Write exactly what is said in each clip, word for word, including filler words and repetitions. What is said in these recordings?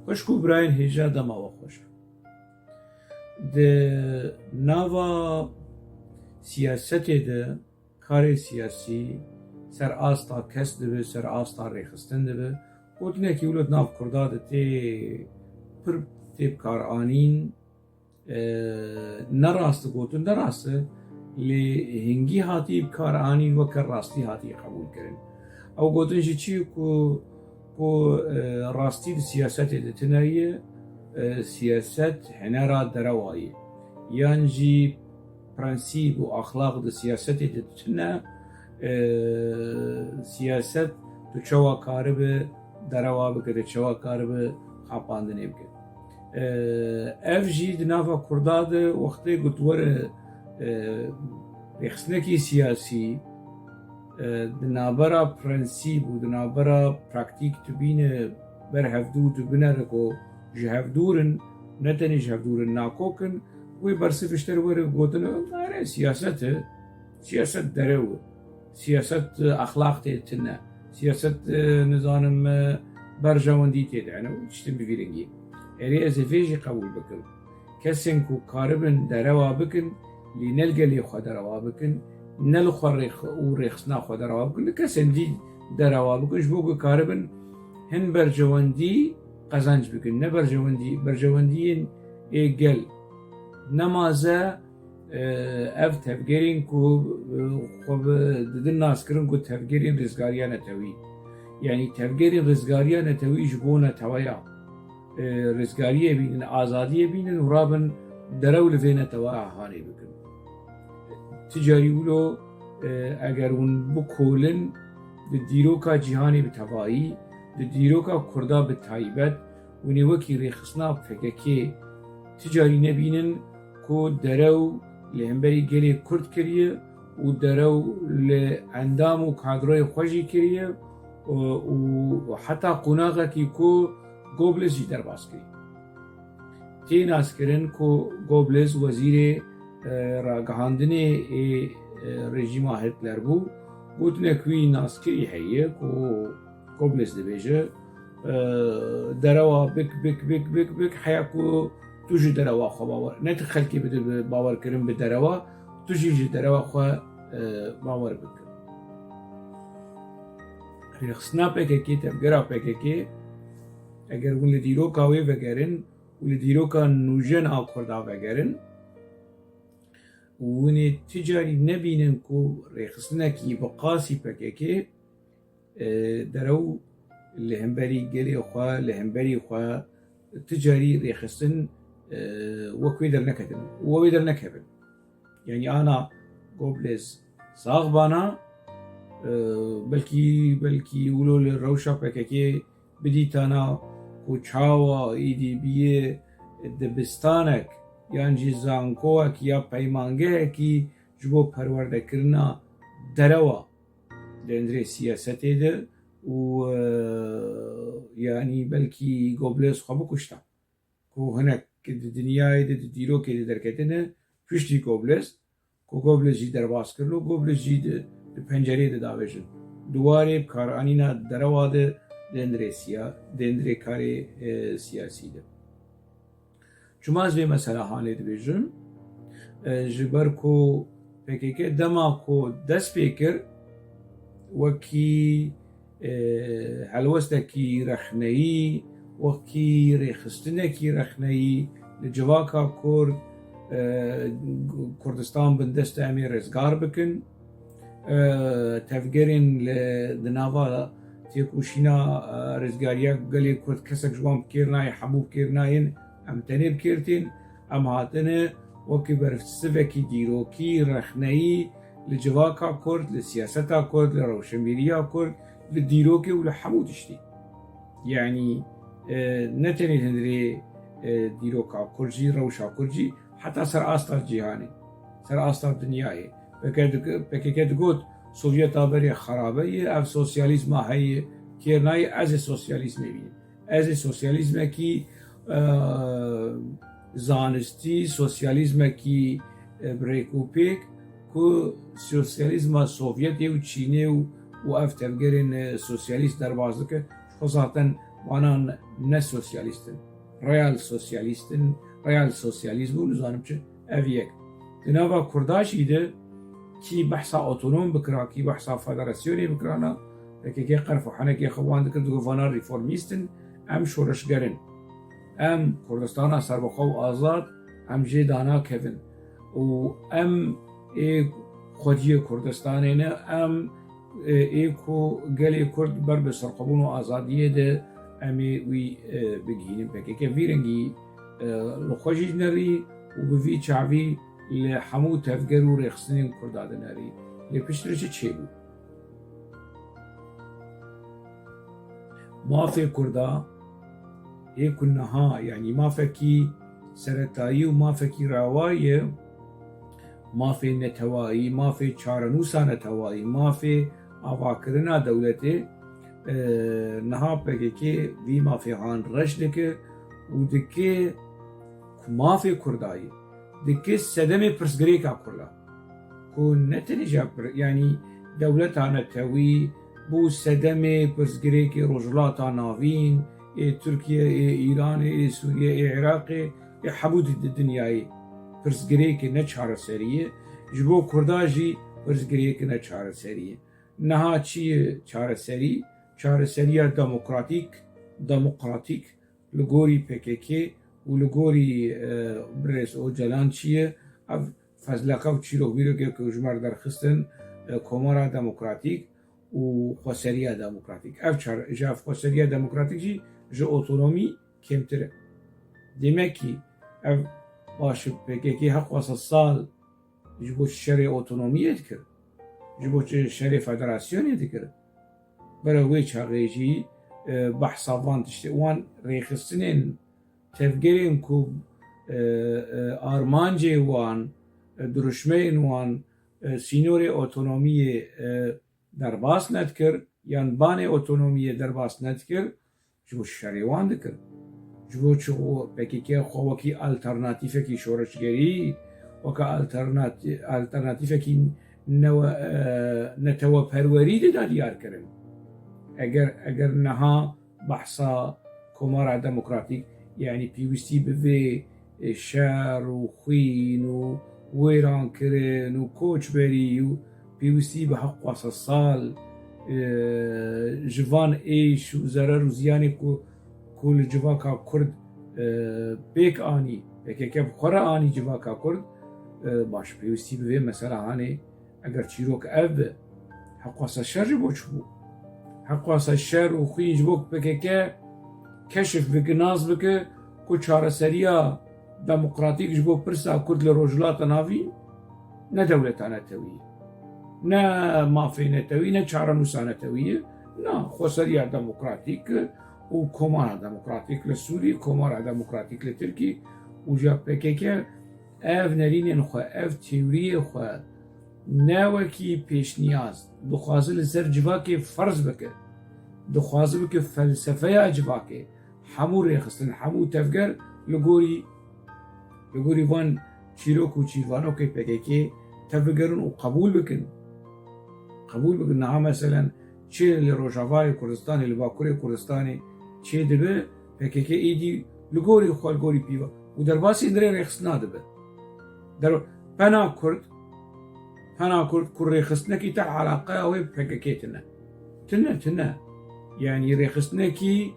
Xwişk û birayên hêja, dema we xweş. Di nava siyasetê de karê siyasî ser asta kes dibe, ser asta rêxistin dibe. Gotinekî wilo di nav Kurda de tê pir tê bikaranîn, e, ne rast gotin, ne rast e, lê hingî hatî bikaranîn, weke rastî hatî qebûlkirin. Ew gotin jî çi ku, ku, e, rastî di siyasetê de tune ye, e, siyaset hunera derewa ye. Yan jî prensîp û axlaq di siyasetê de tune, e, siyaset tu çawa karibe derewa bike, tu çawa karibe xapandinê bike. E, ev jî di nava Kurda de wextê ku tu were, e, rêxistinekî siyasî, e, di navbera prensîp û di navbera praktîk tu bîne ber hevdû, tu binere ku ji hev dûr in, ne tenê ji hev dûr in, nakok in, wê bersivê ji te re were gotin, "Erê, siyaset e, siyaset derew e, siyaset, e, exlaq tê tune, siyaset, e, nizanim, e, berjewendî tê de hene û tiştin bi vî rengî." Erê, ez ê vê jî qebûl bikim. Kesên ku karibin derewa bikin, lê ne li gelê xwe derewa bikin, ne li xwe rêx-, û rêxistina xwe derewa bikin, li kesên dî derewa bikin, ji bo ku karibin hin berjewendî qezenc bikin, ne berjewendî, berjewendiyên ê gel. Nemaze, e, ev tevgerên ku, e, xwe bi, didin naskirin ku tevgerên rizgariya netewî. Yanî tevgerên rizgariya netewî ji bo neteweya, e, rizgariyê bînin, azadiyê bînin û rabin derew li vê neteweya hanê bikin. Ti carî wilo, e, eger hûn bikolin di dîroka cîhanê bi tevayî, di dîroka Kurda bi taybet, hûn ê wekî rêxistina P K K ti carî nebînin ku derew li hemberî gelê Kurd kiriye û derew li endam û kadroyê xwe jî kiriye û, û heta qonaxekî ku Goebbels jî derbas kiriye. Tê naskirin ku Goebbels wezîrê, e, ragihandinê ê, e, rejîma Hitler bû. Gotinek wî naskirî heye ku Goebbels dibêje, e, derewa bik, bik, bik, bik, bik, heya ku tu ji derewa xwe bawer, ne tu xelkê bide bi bawerkirin bi derewa, tu jî ji derewa xwe, e, bawer bike. Rêxistina P K K, tevgera P K K, eger hûn li dîroka wê vegerin û li dîroka nûjen a Kurda vegerin, hûn ê ti carî nebînin ku rêxistinekî bi qasî P K K, e, derew li hemberî gelê xwe, li hemberî xwe ti carî rêxistin, e, wek wê derneketin û wê dernekevin. Yanî ana Goebbels sax bana, e, belkî, belkî wilo li rewşa P K K bidîtana ku çawa êdî biyê dibistanek yan jî zankoyek ya peymangehekî ji bo perwerdekirina derewa di hundirê siyasetê de û, e, yanî belkî Goebbels xwe bikuşta. Ku hinek di dinyayê de, di dîrokê de derketine piştî Goebbels, ku Goebbels jî derbas kirin û Goebbels jî di, di pencereyê de davêjin. Di warê bikaranîna derewa de, di hundirê siya-, di hundirê karê, e, siyasî de. Çima ez vê mesela hanê dibêjim? E, ji ber ku P K K dema ku dest pê kir, wekî, e, helwestekî rexneyî, wekî rêxistinekî rexneyî li civaka Kurd, e, Kurdistan bindest e, em ê rizgar bikin. E, tevgerên li, di nava têkoşîna, e, rizgariya gelê Kurd kesek ji wan bi kêr nayê, hemû bi kêr nayên, em tenê bi kêr tên, em hatine wekî bersivekî dîrokî, rexneyî li civaka Kurd, li siyaseta Kurd, li rewşenbîriya Kurd, li dîrokê û li hemû tiştî. Yanî, e, ne tenê hundirê, e, dîroka Kurd jî, rewşa Kurd jî, heta ser asta cîhanê, ser asta dinyayê. P K K dig-, P K K digot, Sovyeta berê xerabe ye, ev sosyalîzma heye, kêr nayê, ez ê sosyalîzmê bînim. Ez ê sosyalîzmekî, e, zanistî, sosyalîzmekî, e, bi rêk û pêk ku sosyalîzma Sovyetê û Çînê û, û ev tevgerên, e, sosyalîst derbas dike, ji xwe zaten vana ne sosyalîst in, real sosyalîst in, real sosyalîzm û nizanim çi, ev yek. Di nava Kurda jî de kî behsa otonom bikira, kî behsa federasyonê bikirana, P K K qerf û henekê xwe wan dikir, digot vana reformîst in, em şoreşger in. Em Kurdistana serbixwe û azad, em jê danakevin. Û em ê xwediyê Kurdistanê ne, em, e, ê ku gelê Kurd ber bi serxwebûn û azadiyê de em ê wî, e, bigihînin. P K K vî rengî, e, li xwe jî nerî û bi vî çavî li hemû tevger û rêxistinên Kurda de nerî. Lê piştre çi çêbû? Mafê Kurda ê ku niha, yanî mafekî seretayî û mafekî rewa ye, mafê netewayî, mafê çarenûsa netewayî, mafê avakirina dewletê, e, niha P K K vî mafê han reş dike û dike ku mafê Kurda ye, dike sedemê pirsgirêka Kurda. Ku ne tenê jî pir-, yanî dewleta netewî bû sedemê pirsgirêkê Rojhilata Navîn, ê Tirkiye, ê Îranê, ê Sûriye, ê Iraqê, ê hemû di, di dinyayê pirsgirêkê ne çareserî ye. Ji bo Kurda jî pirsgirêkê ne çareserî ye. Niha çi ye çareserî? Çareseriya demokratîk, demokratîk li gorî P K K û li gorî, e, birêz Ocalan çi ye? Ev fezleqe û çîrokbîrokê ku ji me re derxistin, e, Komara Demokratîk û Xweseriya Demokratîk. Ev çar-, ji ev Xweseriya Demokratîk jî ji otonomî kêmtir e. Demekî ev baş P K K heqwasa sal ji bo şerê otonomiyê dikir, ji bo şerê federasyonê dikir. Bere wê çaxê jî, e, behsa van tiştê, wan rêxistinên tevgerên ku, e, e, armancê wan, e, diruşmeyên wan, e, sînorê otonomiyê, e, derbas nedikir, yan banê otonomiyê derbas nedikir, ji bo şerê wan dikir. Ji bo çi P K K xwe wekî alternatîfekî şoreşgerî, weke alternatî-, alternatîfekî newe-, e, neteweperwerî dida diyar kirin. Eger, eger niha behsa Komara Demokratîk, yanî pêwîstî bi vê, e, şer û xwîn û wêrankirin û koçberî û pêwîstî bi heqwasa sal, e, ji van êş û zerer û ziyanê ku, ku li civaka Kurd, e, pêk anî, P K K bi xwe re anî civaka Kurd, e, baş pêwîstî bi vê mesela hanê Eger çîrok ev be, heqwasa şer ji bo çi bû? Heqwasa şer û xwîn ji bo P K K keşif bike, nas bike ku çareseriya demokratîk ji bo pirsa Kurd li Rojhilata Navîn ne dewleta netewî ye, ne mafê netewî, ne çarenûsa netewî ye, na, xweseriya demokratîk û komara demokratîk li Sûrî, komara demokratîk li Tirkî û ji P K K Ev nerînên xwe, ev teoriyê xwe ne wekî pêşniyaz, dixwaze li ser civakê ferz bike, dixwaze bike felsefeya civakê, hemû rêxistin, hemû tevger li gorî, li gorî van çîrok û çîrvanokê P K K tevbigerin û qebûl bikin. Qebûl bikin. Niha meselen çi li Rojavayê Kurdistanê, li Bakurê Kurdistanê çê dibe, P K K êdî li gorî xwe, li gorî pîva û derbasî hundirê rêxistina dibe. Der-, pena Kurd, pena Kurd ku rêxistinekî te eleqeya wê P K K tine. Tine, tine. Yanî rêxistinekî,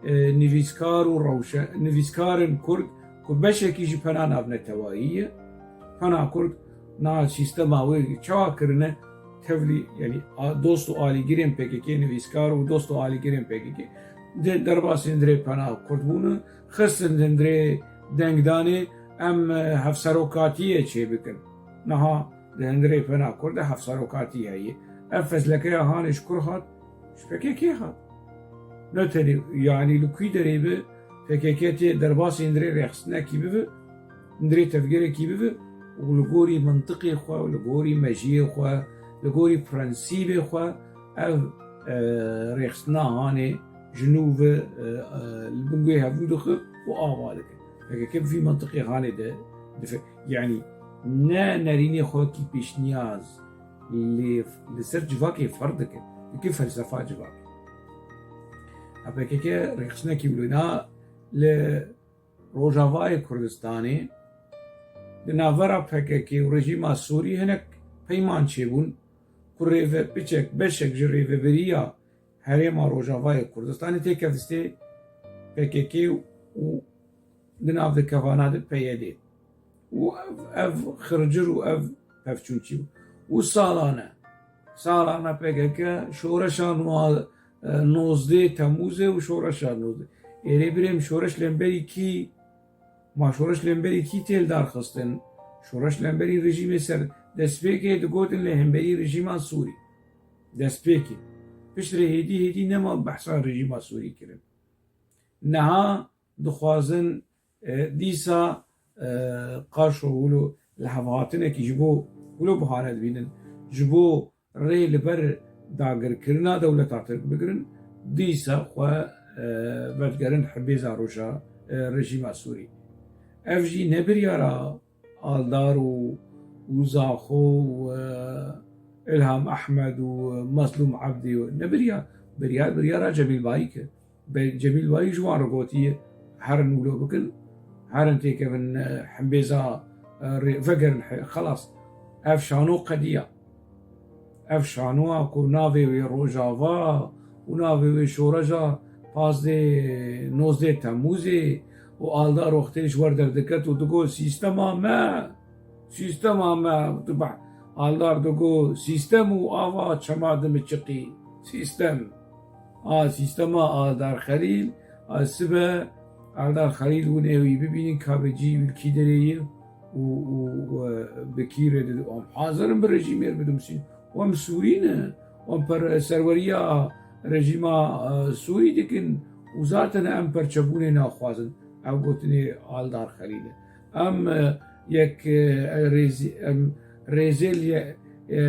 e, nivîskar û rewşe-, nivîskarên Kurd ku beşekî ji pena navnetewayî ye. Pena Kurd na sîstema wê çawa kirine, tevlî, yanî, a, dost û alîgirên P K K, nivîskar û dost û alîgirên P K K de-, derbasî hundirê pena Kurd bûne, xistin hundirê dengdanê, em, e, hevserokatiyê çêbikin. Niha di hundirê pena Kurd de hevserokatî heye. Ev fezlekeya hanê ji kur hat? Ji P K K hat. Ne tenê, yanî li kû derê be, P K K tê derbasî hundirê rêxistinekî bibe, hundirê tevgerekî bibe û li gorî mintiqê xwe, li gorî mejiyê xwe, li gorî prensîbê xwe ev, e, rêxistina hanê ji nû ve, e, e, li bin guhê hevdû dixe û ava dike. P K K bi vî mintiqê hanê de dife-, yanî ne nerînê xwe wekî pêşniyaz, lê li ser civakê ferz dike, dike felsefa civakê. A P K K rêxistinekî wilo na li Rojavayê Kurdistanê di navbera P K K û rejîma Sûrî hinek peyman çêbûn ku rêve piçek, beşek ji rêveberiya Herêma Rojavayê Kurdistanê têkevistê P K K û di nav di kevana de P Y D. Û ev, ev xircir û ev pevçûnçî bû. Û salane, salane P K K şoreşa nwa-, e, nozdeh Temmûzê û şoreşa nozdeh. Êrê birêm şoreş lemberî kî, ma şoreş lemberî kî tê li dar xistin? Şoreş lemberî rejîmê ser destpêkê digotin lê hemberî rejîma Sûrî. Destpêkê. Piştre hêdî hêdî nema behsa rejîma Sûrî kirin. Niha dixwazin, e, dîsa, e, qaşo wilo lihevhatinekî ji bo wilo bihane dibînin, ji bo rê li ber dagirkirina dewleta Tirk bigirin, dîsa xwe, e, vedigerin hibêza roja, e, rejîma Sûrî. Ev jî ne biryara Aldar û, û Zaxo û, e, Îlham Ehmed û, e, Mezlûm Ebdî û ne birya-, biryar, biryara Cemîl Bayik e. Be-, Cemîl Bayik ji wan re gotiye, herin wilo bikin, herin têkevin, e, hembêza, e, rê-, vegerin he-, xelas. Ev şano qediya. Ev şanoya ku navê wê Rojava û navê wê şoreşa pazdeh, nozdeh Temmûzê û Aldar wextê ji wer derdiket û digot, "Sîstema me, sîstema me." Tu beh-, Aldar digot, "Sîstem û ava çema dimiçiqî." Sîstem. A sîstema Aldar Xelîl, a sibe Aldar Xelîl hûn ê wî bibînin, ka bi cî wî li kî derê ye û, û, û bi kî rê dide. Em hazir in bi rejîmê re bidimsîn. Em Sûrî ne. Em per-, serweriya rejîma, e, Sûrî dikin û zaten em perçebûnê naxwazin. Ev gotinê Aldar Xelîl e. Em, e, yek, e, rêzî-, em rêzê li ye-, e,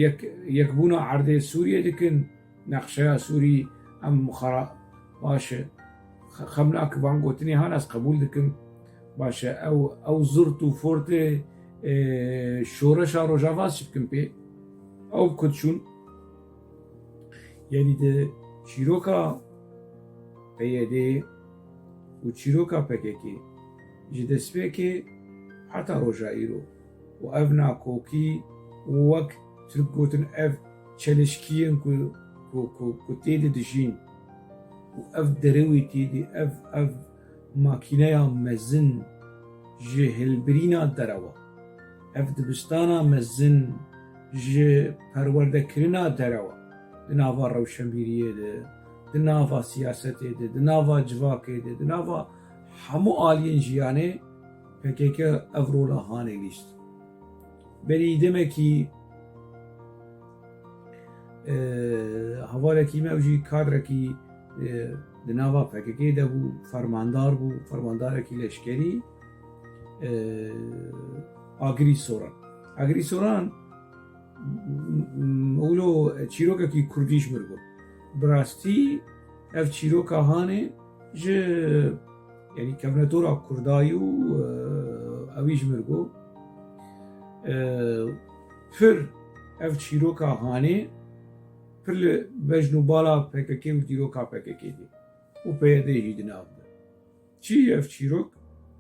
yek-, yekbûna erdê Sûriyê dikin. Nexşeya Sûrî em xera-, baş e. Xe-, xem nake van gotinê han ez qebûl dikim. Baş e, ew, ew zirt û fortê, e, şoreşa Rojava çi bikim pê? Ew bi ku diçûn? Yanî di çîroka P Y D û çîroka P K K ji destpêkê heta roja îro û ev nakokî û wek Tirk gotin ev çelişkiyên ku, ku, ku, ku tê de dijîn û ev derewê tê de, ev, ev makîneya mezin ji hilbirîna derewa, ev dibistana mezin ji perwerdekirina derewa, di nava rewşenbîriyê de, di nava siyasetê de, di nava civakê de, di nava hemû aliyên jiyanê P K K ev rola hanê lîst. Berî demekî, e, hevalekî me ew jî kadrekî, e, di nava P K K de bû, fermandar bû, fermandarekî leşkerî, e, Agirî Soran. Agirî Soran, m-, m-, wilo çîrokekî kurdî ji min got. Bi rastî ev çîroka hanê ji, yanî kevnetora Kurdayî û, e, ewî ji min got, e, pir ev çîroka hanê pir li bejn û bala P K K û dîroka P K K dê û P Y D jî di nav de. Çi ev çîrok?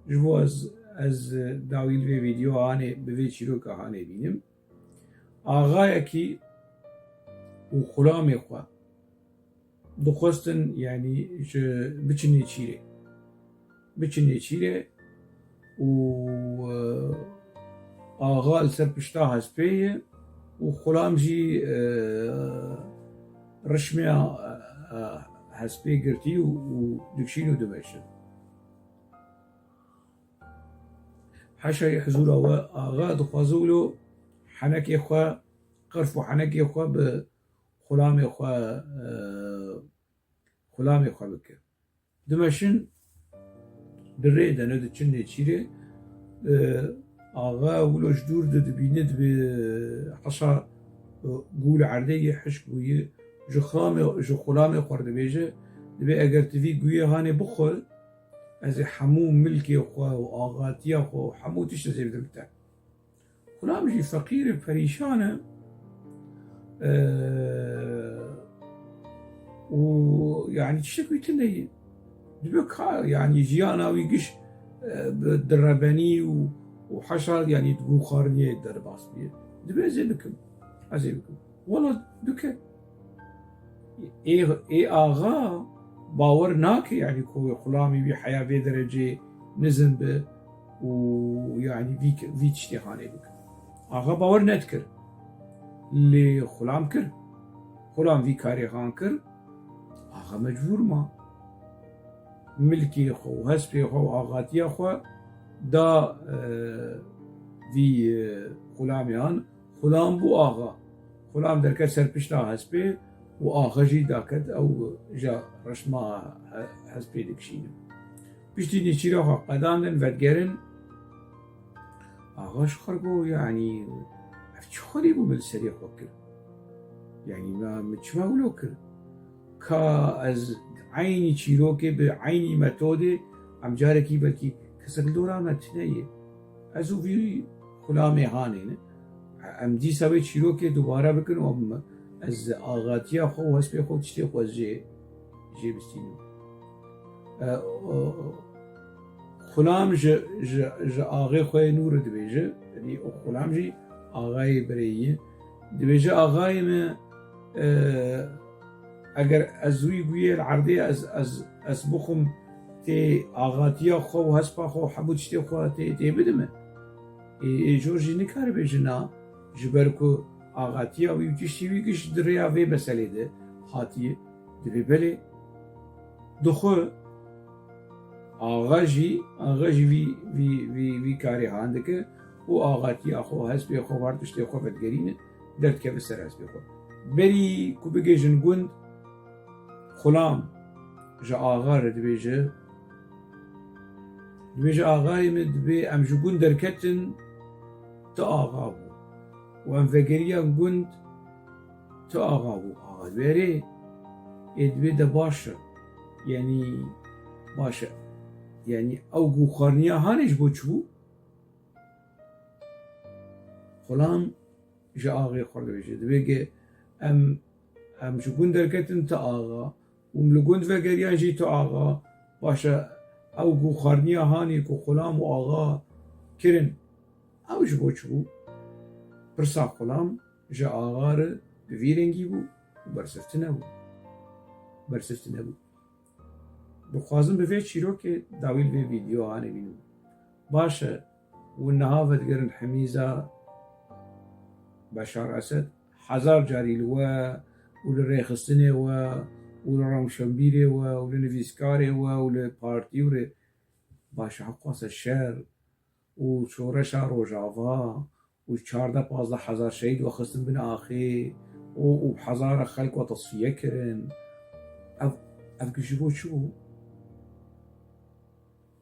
Ji bo ez, ez dawî li vê vîdeo hanê, bi vê çîroka hanê bînim. Axayekî û xulamê xwe dixwestin, yanî ji biçin nêçîrê. Biçin nêçîrê û, e, axa li ser pişta hespê ye û xulam jî, e, rişmeya, e, hespê girtî û, û dikişîn û dimeşin. Heşa yê hizûra we axa dixwaze wilo henekê xwe, qerf û henekê xwe bi xulamê xwe, e, xulamê xwe bike. Dimeşin, di rê de ne diçin nêçîrê, e, axa wilo ji dûr de dibîne, dibê heşa, e, gû li erdê yê hişk bûye, ji xulamê, ji xulamê xwe re dibêje, dibê eger tu vî gûyê hanê bixwe, ez ê hemû milkê xwe û axatiya xwe û hemû tişt ez ê bidim te. Xulam jî feqîr e, perîşan e. Eee, û Yani tiştek wî tune ye. Dibe ka, yani jiyana wî giş, e, bi direbenî û, û heşa, yani di guxarniyê derbas bûye. Dibe ez ê bikim. Ez ê bikim. Wela duke. Ê, ê axa bawer nake, yani ku xulamî wî heya vê derecê nizin bi û yani vî, vî tiştê hanê bike. Axa bawer nedikir. Lê xulam kir. Xulam vî karê han kir. Axa mecbûr ma. Milkê xwe û hespê xwe û axatiya xwe da, e, vî, e, xulamê han. Xulam bû axa. Xulam derket ser pişta hespê û axa jî daket ew ji reşma he-, hespê dikişînin. Piştî nêçîra xwe qedandin, vedigerin. Axa ji xwe got, "Yanî, ev çi xwedî bû min li serê xwe kir? Yanî, me, min çima wilo kir? Ka ez eynî çîrokê bi eynî metodê, em carekî belkî kesek li dora me tune ye. Ez û vî xulamê hanê ne. Em dîsa vê çîrokê dubare bikin û em, ez axatiya xwe û hespê xwe û tiştê xwe ez jê, jê bistînim." E, o, xulam ji, ji, ji axê xwe yê nû re dibêje, yanî o xulam jî axayê birê yî. Dibêje, "Axayê min, e, eger ez wî bûyê li erdê ez, ez, ez bixwim tê axatiya xwe û hespa xwe û hemû tiştê xwe tê, tê bidime." Ê, ê jor jî nikare bêje na, ji ber ku axatiya wî û tiştê wî giş di rêya vê meselê de hatiye. Dibê belê. Dixwe, axa jî, axa jî vî, vî, vî, vî karê han dike û axatiya xwe, hespê xwe, war tiştê xwe vedigerîne, derdikeve ser hespê xwe. Berî ku bigêjin gund, xulam ji axa re dibêje, dibêje, "Axayê min, dibê em ji gund derketin, tu axa bû. Û em vegeriyan gund, tu axa bû." Axa dibêje, "Ê, dibê de baş e. Yanî baş e. Yanî ew guxarniya hanê ji bo çi bû?" Xulam ji axê xwe dibêje. Dibê ke em, em ji gund derketin, tu axa. Û em li gund vegeriyan jî, tu axa. Baş e, ew guxarniya hanê ku xulam û axa kirin, ew ji bo çi bû? Pirsa xulam ji axa re bi vî rengî bû û bersiv tune bû. Bersiv tune bû. Dixwazim bi vê çîrokê dawî li vê vîdeo hanê bînim. Baş e, hûn niha vedigerin hemîza Beşar Esed, hezar carî li we û li rêxistinê we û li rewşenbîrê we û li nivîskarê we û li partî û rê, baş e, heqwase şer û şoreşa Rojava û çardeh pazdeh hezar şehîd we xistin bin axê û, û hezara xelk we tesfiye kirin. Ev, ev ji bo çi bû?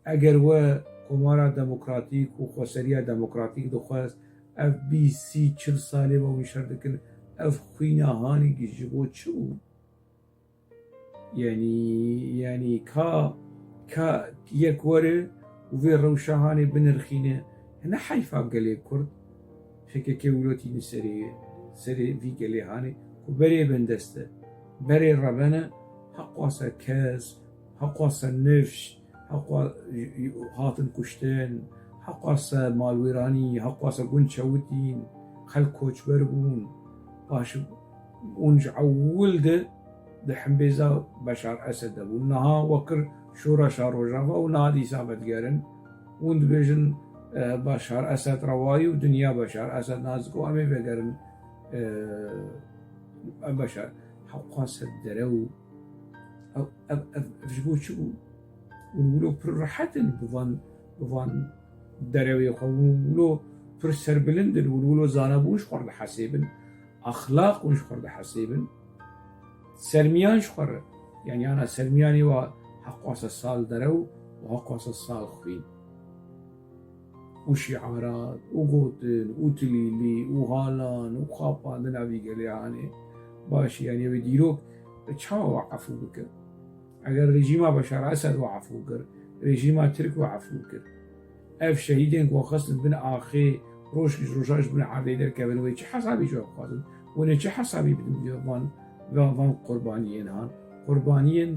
Eger we komara demokratîk û xweseriya demokratîk dixwest, ev bîst, sî, çil salê we hûn şer dikin, ev xwîna hanê ji bo çi bû? Yanî, yanî ka, ka yek were û vê rewşa hanê binirxîne, ne heyfa gelê Kurd, P K K wilo tîne serê, serê vî gelê hanê ku berê bindest e, berê rebe ne, heqwase kes, heqwase nifş, heqwa-, hatin kuştin, heqwase malwêranî, heqwase gund çewitîn, xelk koçber bûn. Baş, hûn ji ewil de di hembêza Beşar Esed de bûn. Niha we kir şoreşa Rojava û niha dîsa vedigerin. Hûn dibêjin, e, Beşar Esed rewayî û dinya Beşar Esed nazik û em ê vegerin, e, Beşar. Heqwase derew, ev, ev, ev, ev ji bo çi bû? Hûn wilo pir rehet in bi van, bi van derewê xwe. Hûn wilo pir serbilind in, hûn wilo zanabûn ji xwe re dihesêbin. Exlaq hûn ji xwe re dihesêbin. Sermiyan ji xwe re, yanî ana sermiyanê wa heqwase sal derew û heqwase sal xwîn. Û şiarat, û gotin, û tilîlî, û halan, û xapandina vî gelê hanê. Baş, yanî ev ê dîrok çawa we efû bike? Eger rejîma Beşar Esed we efû kir, rejîma Tirk we efû kir, ev şehîdên ku xistin bin axê, roj ji roja ji bin erdê derkevin, wê çi hesabî ji we bixwazin? Hûn ê çi hesabî bidin van, van, van qurbaniyên han? qurbaniyên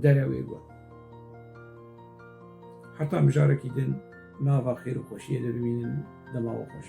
derewê got. Heta mijarekî din nava xêr û xweşiyê de bimînin, dema we xweş.